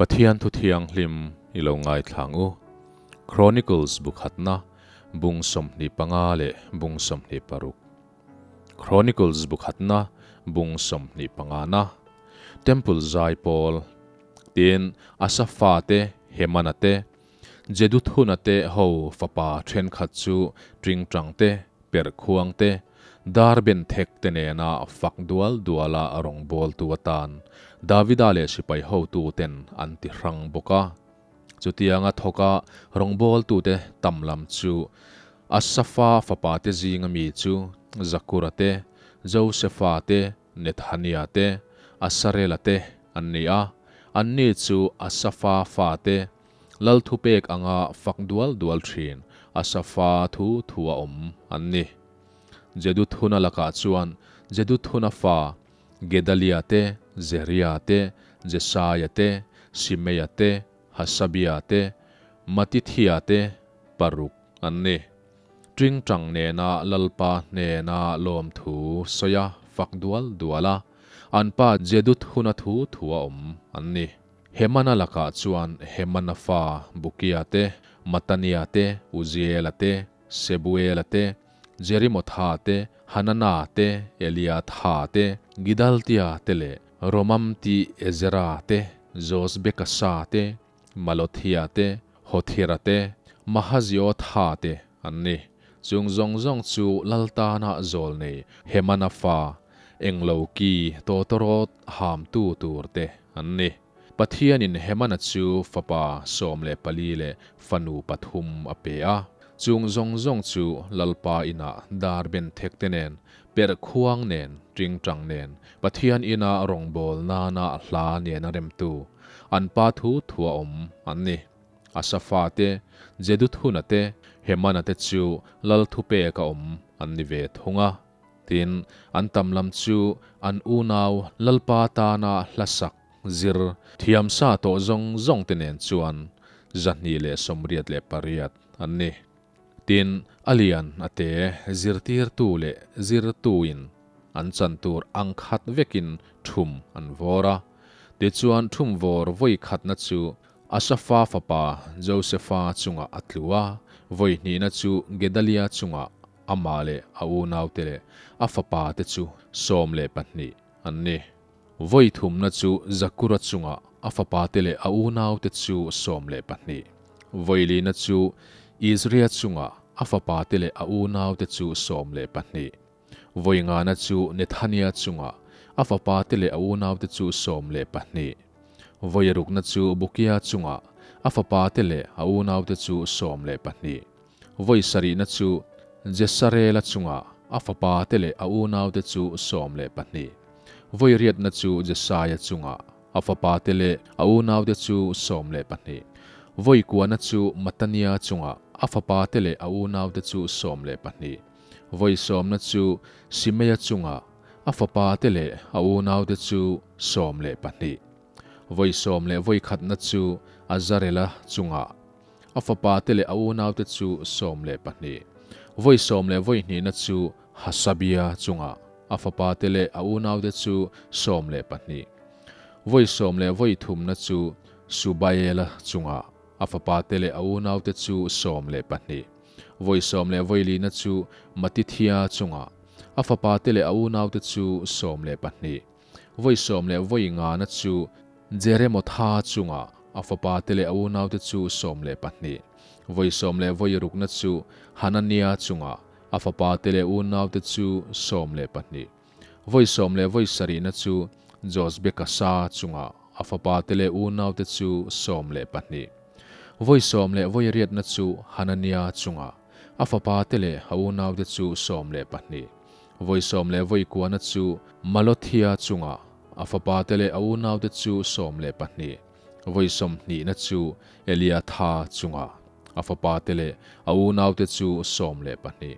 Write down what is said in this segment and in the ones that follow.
Pathian thu thianghlim i lo ngaithla ang u. Chronicles bu khatna, bung 25 leh bung 26. Chronicles bu khatna, bung 25 na. Temple zai pawl. Tin, Asapha te, Hemana te, Jeduthuna te ho fapa thenkhat chu tingtang te, perhkhuang te, dar ben thek te nena fak dual duala rawngbawltu atan Davida leh sipai hotu ten an ti hrang bawk a. Chutianga thawka rawngbawltute tam lam chu Asafa fapa te zinga mi chu Zakura te, Josefa te, Nethania te, Asarela te an ni a, anni chu Asafa fate, Lal thupek anga fak dual dual thin Asafa thu thu a awm an ni. Jeduthuna lakah chuan Jeduthuna fa Gedalia te, Zeria te, Jesaia te, Simeia te, Hasabia te, Matithia te paruk an ni. Tingtang nena Lalpa hnena lawmthu sawi a fak dual dual a, an pa Jeduthuna thu thu a awm an ni. Hemana lakah chuan Hemana fa Bukia te, Matania te, Uziela te, Sebuela te, Jerimotha te, Hanana te, Eliatha te, Gidaltia te leh Romamti Ezera te, Josbekasa te, Malothia te, Hothira te, Mahaziotha te an ni. Chung zawng zawng chu Laltana zawl nei Hemana fa Englo ki tawtawrawt hamtu tur te an ni. Pathianin Hemana chu fapa 14 leh fanu pathum a pe a. Chung zawng zawng chu Lalpa inah dar ben thek te nen, perh khuang nen, tingtang nen, Pathian ina rawngbâwl nana hla nena remtu, an pa thu thua awm an ni. Asafa te, Jeduthuna te, Hemana te chu Lal thupeka awm an ni ve thung a. Tin, an tam lam chu an unau Lalpa tana hlasak zir thiam sa tawh zawng zawng te nen chuan 288 an ni. Tin, a lian a te zirtirtu leh zirtuin an chan tur ang khat vekin thum an vawr a. Tichuan thum vawr vawi khatna chu Asafa fapa Josefa chungah a tlu a, vawi hnihna chu Gedalia chungah Amah leh a unaute leh a fapate chu 12 an ni. Vawi thumna chu Zakura chungah a fapate leh a unaute chu 12. Vawi lina chu Izria chungah a fapate leh a unaute chu 12. Vawi ngana chu Nethania chungah a fapate leh a unaute chu 12. Vawi rukna chu Bukia chungah a fapate leh a unaute chu 12. Vawi sarihna chu Jesarela chungah a fapate leh a unaute chu 12. Vawi riatna chu Jesaia chungah a fapate leh a unaute chu 12. Vawi kuana chu Matania chungah a fapate leh a unaute chu 12. Vawi sawmna chu Simeia chungah a fapate leh a unaute chu 12. Vawi sawm leh vawi khatna chu Azarela chungah a fapate leh a unaute chu 12. Vawi sawm leh vawi hnihna chu Hasabia chungah a fapate leh a unaute chu 12. Vawi sawm leh vawi thumna chu Subaela chungah a fapate leh a unaute chu 12. Vawi sawm leh vawi lina chu Matithia chungah a fapate leh a unaute chu 12. Vawi sawm leh vawi ngana chu Jeremotha chungah a fapate leh a unaute chu 12. Vawi sawm leh vawi rukna chu Hanania chungah a fapate leh unaute chu 12. Vawi sawm leh vawi sarihna chu Josbekasa chungah a fapate leh unaute chu 12. Vawi sawm leh vawi riatna chu Hanania chungah a fapate leh a unaute chu 12. Vawi sawm leh vawi kuana chu Malothia chungah a fapate leh a unaute chu 12. Vawi sawmhnihna chu Eliatha chungah a fapate leh a unaute chu 12.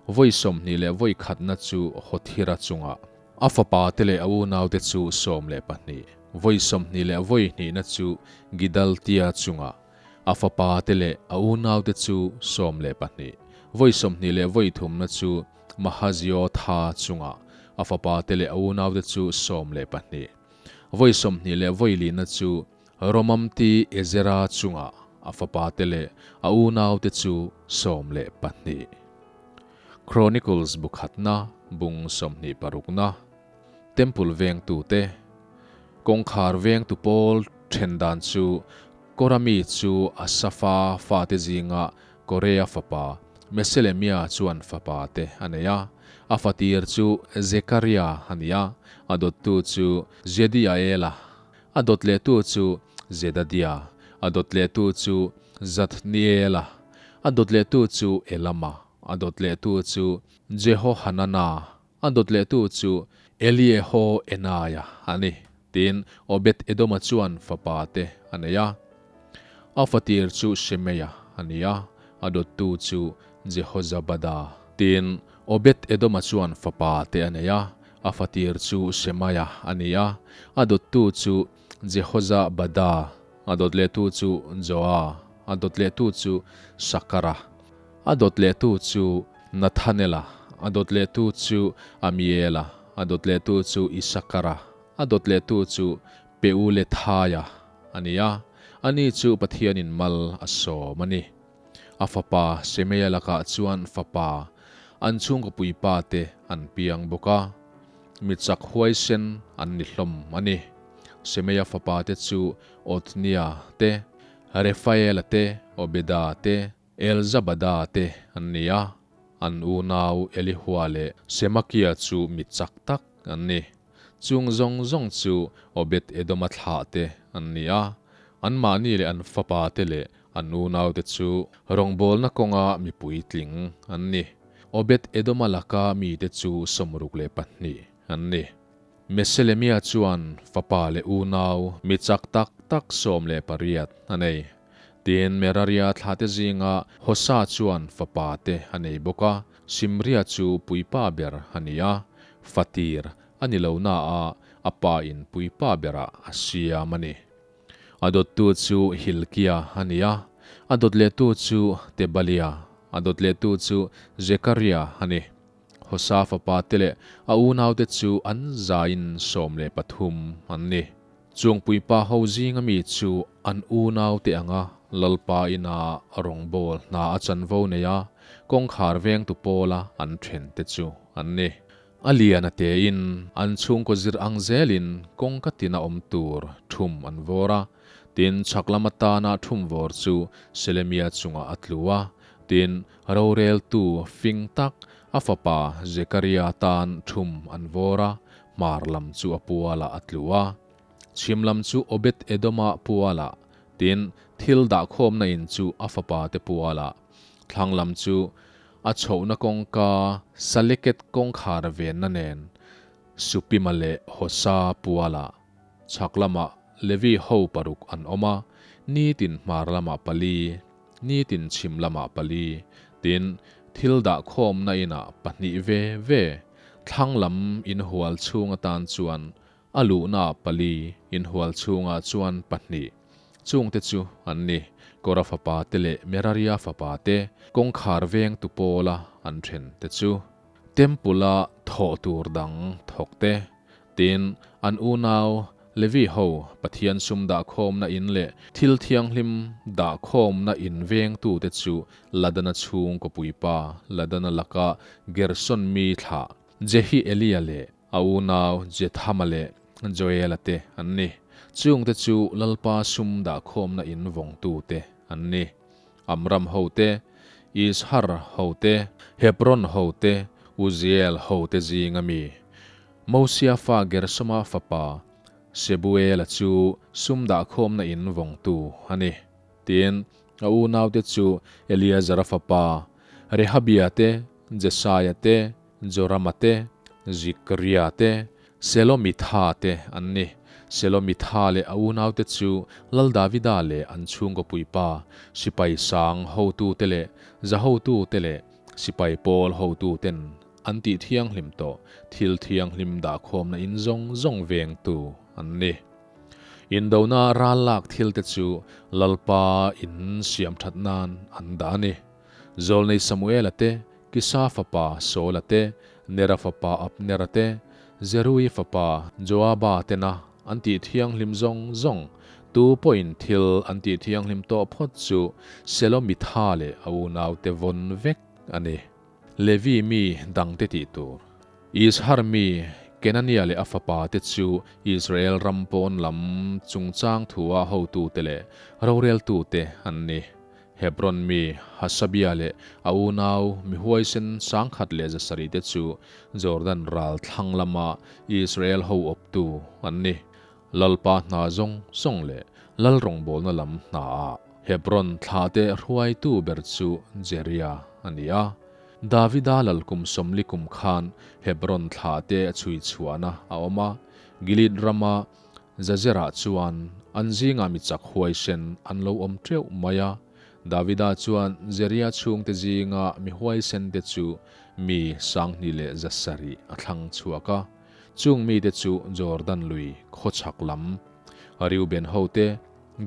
Vawi sawmhnih leh vawi khatna chu Hothira chungah a fapate leh a unaute chu 12. Vawi sawmhnih leh vawi hnihna chu Gidaltia chungah a fapate leh a unaute chu 12. Vawi sawmhnih leh vawi thumna chu Mahaziotha chungah a fapate leh a unaute chu 12. Vawi sawmhnih leh vawi lina chu. Romamti Ezera chungah a fapate leh a unaute chu 12. Chronicles bu khatna bung 26na Temple vengtute kawngkhar vengtu pawl then dan chu Korami chu Asafa fate zinga Korea fapa Meselemia chuan fapate a nei a, a fatir chu Zekaria a ni a, a dawttu chu Jediaela, a dawt lehtu chu Zedadia, a dawt lehtu chu Zathniela, a dawt lehtu chu Elama, a dawt lehtu chu Jehohanana, a dawt lehtu chu Eliehoenaia a ni, tiin Obed-Edoma chuan fapate a nei a. A fatir chu Shemeia a ni a, a dawttu chu Jehozabada. Tin, Obed-Edoma chuan fapate a nei a, a fatir chu Shemaia a ni a, a dawttu chu Jehozabada, a dawt lehtu chu Joa, a dawt lehtu chu Shakara, a dawt lehtu chu Nathanela, a dawt lehtu chu Amiela, a dawt lehtu chu Isakara, a dawt lehtu chu Peulethaia a ni a, ani chu Pathianin mal a sawm a ni. A fapa Shemeia lakah chuan fapa, an chhungkaw puipa te an piang bawk a, mi chak huaisen an ni hlawm a ni. Shemeia fapa te chu Othnia te, Refaela te, Obeda te, Elzabada te an ni a, an unau Elihua leh Semakia chu mi chak tak an ni. Chung zawng zawng chu Obed-Edoma thlah te an ni a, anmahni leh an fapa te leh an unaute chu rawngbawlna kawnga mi puitling an ni. Obed-Edoma laka mite chu 62 an ni. Meselemia chuan fapa leh unau mi chak tak tak 18 a nei. Tin, Meraria thlate zinga Hosa chuan fapa te a nei bawk a, Simria chu puipa ber a ni a, fatir a ni lo na a, a pa in puipa berah a siam a ni. A dawttu chu Hilkia a ni a, a dawt lehtu chu Tebalia, a dawt lehtu chu Zekaria a ni. Hosa fapa te leh a unaute chu an zaiin 13 an ni. Chung puipa ho zinga mi chu an unaute anga Lalpa ina rawngbâwl hna a chanvo nei a, kawngkhar vengtu pawla an thente chu an ni. A lian a tein an chhungkaw zir ang zelin kawngka tina awm tur thum an vawr a, tin chhak lam atana thum vawr chu Selemia chungah a tlu a, tin roreltu fing tak a fapa Zekaria tan thum an vawr a, hmar lam chu a pualah a tlu a. Chhim lam chu Obed-Edoma pualah, tin thil dahkhawmna in chu a fapa te pualah, thlang lam chu A chhohna kawngka Saleket kawngkhar venna nen Supima leh Hosa pualah chhak lamah Levi ho paruk an awm a, nitin hmar lamah pali, nitin chhim lamah pali, tin, thil dahkhawmna inah pahnih ve ve, thlang lam inhual chhung atan chuan A luhnaah pali, inhual chhungah chuan pahnih. Chungte chu an ni, Kora fapa te leh Meraria fapa te, kawngkhar vengtu pawla an then te chu. Temple-a thawh tur dang thawk te, tin, an unau Levi ho Pathian sum dahkhawmna in leh thil thianghlim dahkhawmna in vengtute chu Ladana chhungkaw puipa Ladana laka Gerson mi thlah Jehi-Elia leh A unau Jethama leh Joela te an ni. Chungte chu Lalpa sum dahkhawmna in vawngtute an ni. Amram hote, Izhar hote, Hebron hote, Uziel hote zinga mi. Mosia fa Gersoma fapa Sebuela chu sum dahkhawmna in vawngtu a ni. Tin, a unaute chu Eliazara fapa Rehabia te, Jesaia te, Jorama te, Zikria te, Selomitha te an ni. Selomitha leh a unaute chu Lal Davida leh an chhungkaw puipa, sipai sang hotute leh za hotute leh sipai pawl hotuten an tih thianghlim tawh thil thianghlim dahkhawmna in zawng zawng vengtu an ni. Indona ral lak thilte chu Lalpa in siam that nan an dah a ni. Zawlnei Samuela te, Kisa fapa Saula te, Nera fapa Abnera te, Zeruia fapa Joaba tena an tih thianghlim zawng zawng. Tu pawhin thil an tih thianghlim tawh phawt chu Selomitha leh a unaute vawn vek a ni. Levi mi dangte tih tur. Izhar mi Kenania leh a fapa te chu Israel ram pawn lam chungchang thua hotute leh roreltute an ni. Hebron mi Hasabia leh a unau mi huaisen 10,000 leh 700 te chu Jordan ral thlang lama Israel ho awptu an ni. Lalpa hna zawng zawng leh Lal rawngbawlna lam hnaah Hebron thlahte hruaitu ber chu Jeria a ni a. Davida lal kum 40 kum khan Hebron thlahte a chhui chhuahna a awm a, Gilead rama Jazerah chuan an zingah mi chak huaisen an lo awm teuh mai a. Davida chuan Jeria chhungte zinga mi huaisente chu mi 2000 leh 700 a thlang chhuak a. Chung mite chu Jordan lui khaw chhak lam, Reuben hote,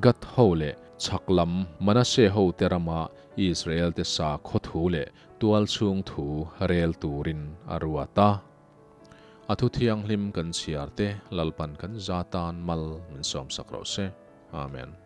Gad ho leh chhak lam Manasseh hote rama Israel-te sakhaw thu leh tual chhung thu rel turin a ruat a. A thu thianghlim kan chhiar te Lalpan kan za tan mal min sawmsak rawh se. Amen.